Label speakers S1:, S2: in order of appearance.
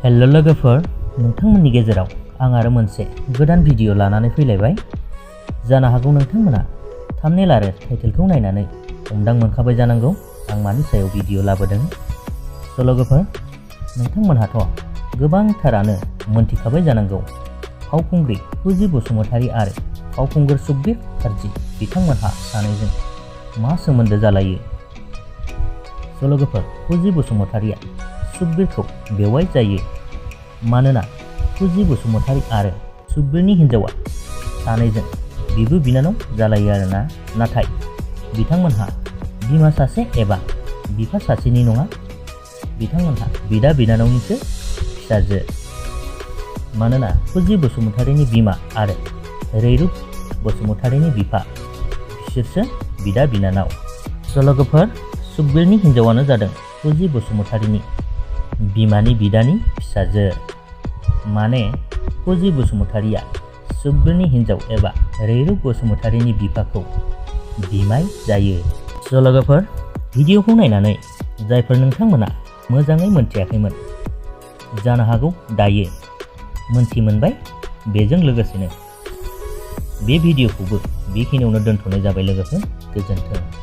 S1: Hello लोगोफोर, नोंथांमोननि गेजेराव आं आरो मोनसे गोदान भिडिअ लानानै फैलायबाय। जानो हागौ नोंथांमोना थाम्बनेल आरो टाइटेलखौ नायनानै हमदां मोनखाबाय जानांगौ आं मानि सायाव भिडिअ लाबोदों। स' लोगोफोर, नोंथांमोनहाथ' गोबांथारानो मोनथिखाबाय जानांगौ फावखुंग्रि फुजि बसुमतारी आरो फावखुंगुर सुकबिर कार्जि बिथांमोनहा सानैजों मा सोमोन्दो जालायो। स' लोगोफोर, फुजि बसुमतारीया सुकबिरखौ बेवाइ जायो। मानोना फुजि बसुमतारी आरो सुकबिरनि हिन्जावा सानैजों बिबो बिनानाव जालायो आरोना। नाथाय बिथांमोनहा बिमा सासे एबा बिफा सासेनि नङा, बिथांमोनहा बिदा बिनानावनिसो फिसाजो। मानोना फुजि बसुमतारीनि बिमा आरो रैरुब बसुमतारीनि बिफा बिसोरसो बिदा बिनानाव। स' लोगोफोर, सुकबिरनि हिन्जावानो जादों फुजि बसुमतारीनि बिमानि बिदानि फिसाजो। माने फुजि बसुमतारीया सुकबिरनि हिन्जाव एबा रैरुब बसुमतारीनि बिफाखौ बिमाय जायो। स' लोगोफोर, भिडिअखौ नायनानै जायफोर नोंथांमोना मोजाङै मोनथियाखैमोन, जानो हागौ दायो मोनथि मोनबाय। बेजों लोगोसेनो बे भिडिअखौबो बेखिनियावनो दोनथ'नाय जाबाय लोगोफोर। गोजोन्थों।